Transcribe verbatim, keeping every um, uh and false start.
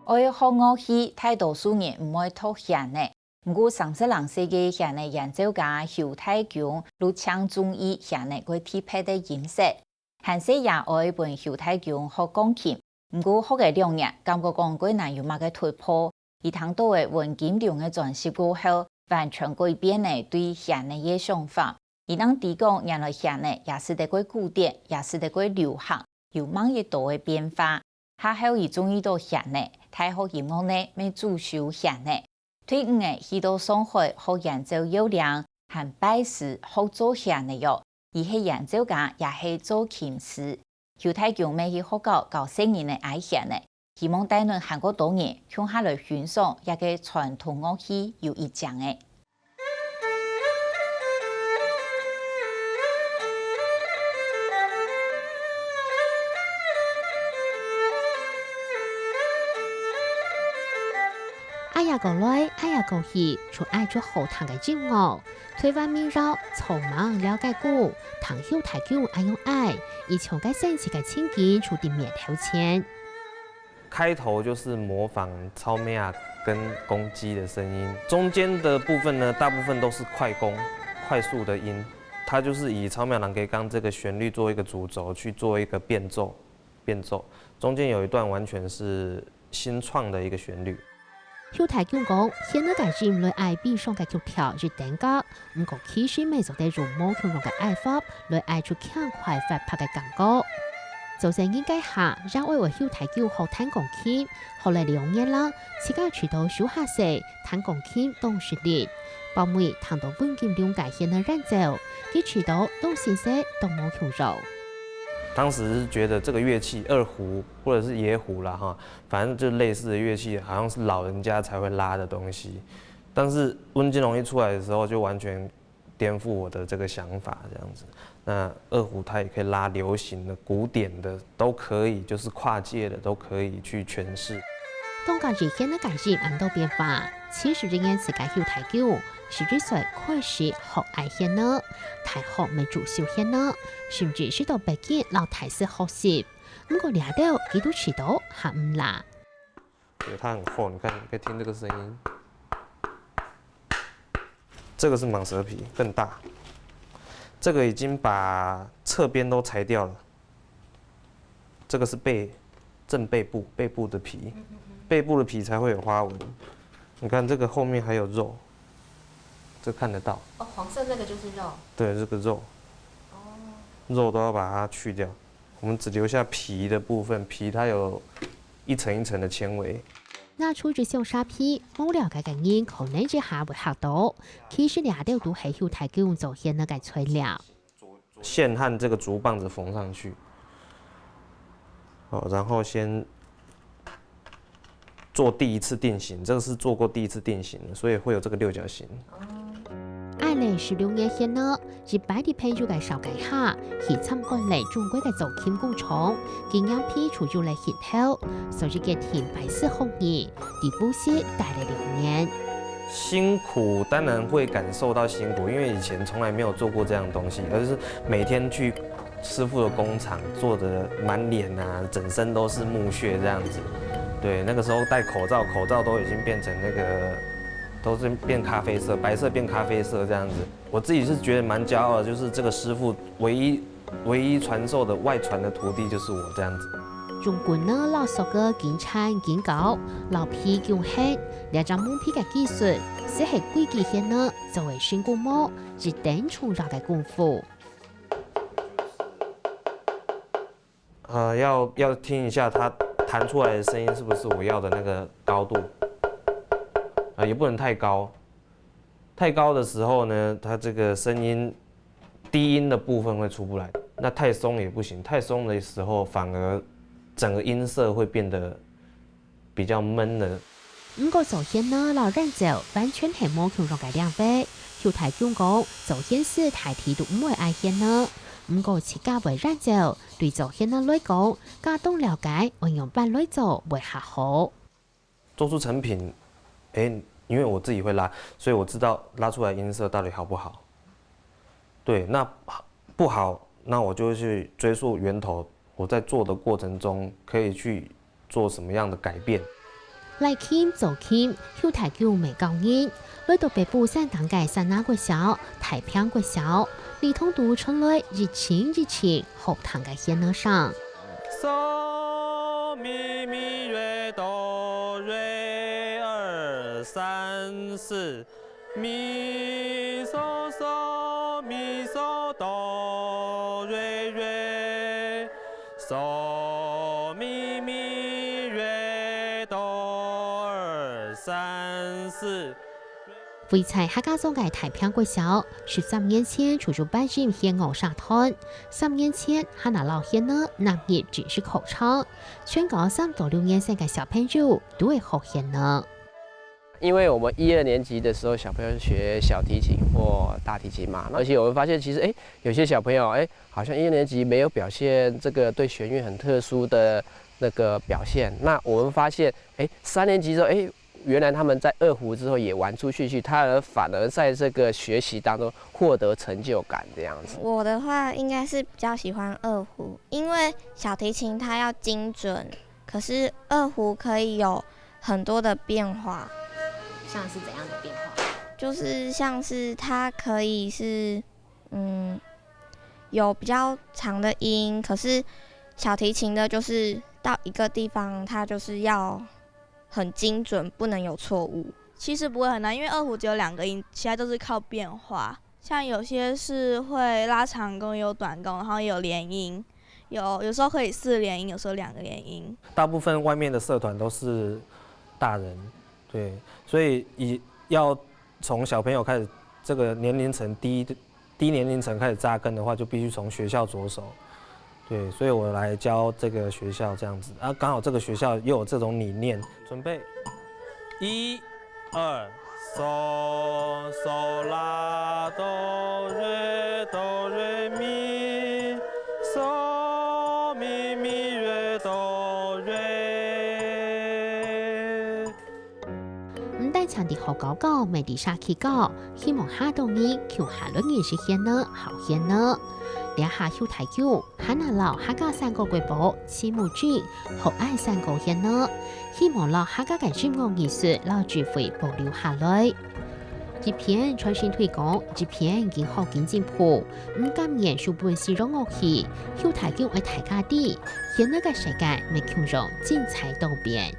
愛學樂器，大多數人毋會擇弦仔。毋過三十零歲个弦仔演奏家邱大鈞就盡中意弦仔个特別个音色。還細也愛分邱大鈞學鋼琴，毋過學了兩年，感覺講較難有麼个突破。佢聽著个溫金龍个專輯過後，完全改變了對弦仔个想法。佢正知講，原來弦仔也使得過古典，也使得過流行，有吂一多个變化。下後佢中意著弦仔，大學音樂系乜主修弦仔。 退伍仔去到上海學演奏搖鈴，還拜師學做弦仔喲。佢係演奏家，也係做琴師。邱大鈞乜去學校教細人仔挨弦仔，希望帶領還過多人共下來欣賞這个傳統樂器又一靚仔。 挨呀過來，挨呀過去，就挨出好聽个音樂。台灣民謠草蜢了解鼓，聽邱大鈞恁樣挨，一種个神奇个情景就在面頭前。 開頭就是模仿草蜢仔跟公雞的聲音，中間的部分呢，大部分都是快攻、快速的音。它就是以草蜢仔人雞公這個旋律做一個主軸去做一個變奏，變奏。中間有一段完全是新創的一個旋律。邱大鈞講，現代个人來挨平常个曲調一等角，毋過其實乜做得用無共樣个挨法來挨出輕快活潑个感覺。做細人該下，也愛為邱大鈞學彈鋼琴， 學了兩年啦，自家知道手下勢，彈鋼琴當食力。包尾聽著溫金龍个弦仔伴奏，佢知道當新鮮當無共樣。當時是覺得這個樂器二胡或者是野胡啦哈，反正就類似的樂器，好像是老人家才會拉的東西。但是溫金龍一出來的時候，就完全顛覆我的這個想法，這樣子。那二胡它也可以拉流行的、古典的，都可以，就是跨界的都可以去詮釋。當加入現代个人恁多變化，七十一年次个邱大鈞，十一歲開始學挨弦仔，大學乜主修弦仔，甚至去到北京摎大師學習。毋過這兜佢都知道還毋罅。 对，它很厚，你看，你可以听这个声音。这个是蟒蛇皮，更大。这个已经把侧边都裁掉了。这个是背，正背部，背部的皮，背部的皮才会有花纹。你看这个后面还有肉，这看得到。哦，黄色那个就是肉。对，这个肉，哦，肉都要把它去掉。 我们只留下皮的部分，皮它有一层一层的纤维。拿出一雙沙皮，無了解个人可能一下會嚇到。其實這兜都係邱大鈞做弦仔个材料。線和這個竹棒子縫上去，好，然後先做第一次定型，這個是做過第一次定型的，所以會有這個六角形。愛了十六年弦仔，一擺在朋友个紹介下，去參觀了中國个做琴工廠，經驗皮就有了興頭，所以決定拜師學藝，在無錫待了兩年。辛苦當然會感受到辛苦，因為以前從來沒有做過這樣的東西，而是每天去 師傅的工廠做得滿臉啊，整身都是木屑這樣子。對，那個時候戴口罩，口罩都已經變成那個，都是變咖啡色，白色變咖啡色這樣子。我自己是覺得蠻驕傲的，就是這個師傅唯一唯一傳授的外傳的徒弟就是我這樣子。用棍仔摎索仔緊纏緊搞，摎皮緊絚，這隻濛皮个技術，實係貴極限呢，做个辛苦無，一等重要个功夫。 呃，要要聽一下它彈出來的聲音是不是我要的那個高度，啊，也不能太高，太高的時候呢，它這個聲音低音的部分會出不來，那太鬆也不行，太鬆的時候反而整個音色會變得比較悶的。毋過做弦仔摎演奏完全係無共樣个兩回。邱大鈞講，做弦時大體都毋會挨弦仔，毋過自家會演奏，對做弦仔來講，較當了解愛仰般來做會較好。做出成品，誒，因為我自己會拉，所以我知道拉出來音色到底好不好。對，那不好，那我就會去追溯源頭，我在做的過程中可以去做什麼樣的改變。來琴做琴，邱大炅乜教人。來到北埔山頂个山林國小、太平國小，禮堂肚傳來一陣一陣好聽个弦樂聲。 嗦咪咪瑞哆瑞二三四，咪嗦嗦咪嗦哆瑞瑞，嗦咪咪瑞哆二三四。 位在客家庄个太平國小，十三年前就有辦理弦樂社團。三年前，還拿摎弦樂納入正式課程，全校三到六年生个小朋友都會學弦樂。因為我們一二年級的時候，小朋友學小提琴或大提琴嘛，而且我們發現，其實哎，有些小朋友哎，好像一二年級沒有表現這個對弦樂很特殊的那個表現。那我們發現，哎，三年級之後，哎，原來他們在二胡之後也玩出興趣，他而反而在這個學習當中獲得成就感，這樣子。我的話應該是比較喜歡二胡，因為小提琴它要精準，可是二胡可以有很多的變化，像是怎样的变化？就是像是它可以是嗯有比较长的音，可是小提琴的就是到一个地方，它就是要很精准，不能有错误。其实不会很难，因为二胡只有两个音，其他都是靠变化。像有些是会拉长弓、有短弓，然后有连音，有有时候可以四连音，有时候两个连音。大部分外面的社团都是大人，对，所以以要从小朋友开始，这个年龄层低低年龄层开始扎根的话，就必须从学校着手。对，所以我来教这个学校这样子啊，刚好这个学校又有这种理念。准备，一、二，嗦嗦啦哆瑞哆瑞咪，嗦咪咪瑞哆瑞。 毋單淨在學校教，乜在社區教，希望下當人共下來認識弦樂、好弦樂。這下邱大炅還拿摎客家山歌國寶徐慕君學恁山歌弦樂，希望摎客家个音樂藝術摎智慧保留下來。一片傳承推廣，一片研發跟進步，毋甘願輸分西洋樂器，邱大炅愛大家知，弦樂个世界乜共樣精彩多變。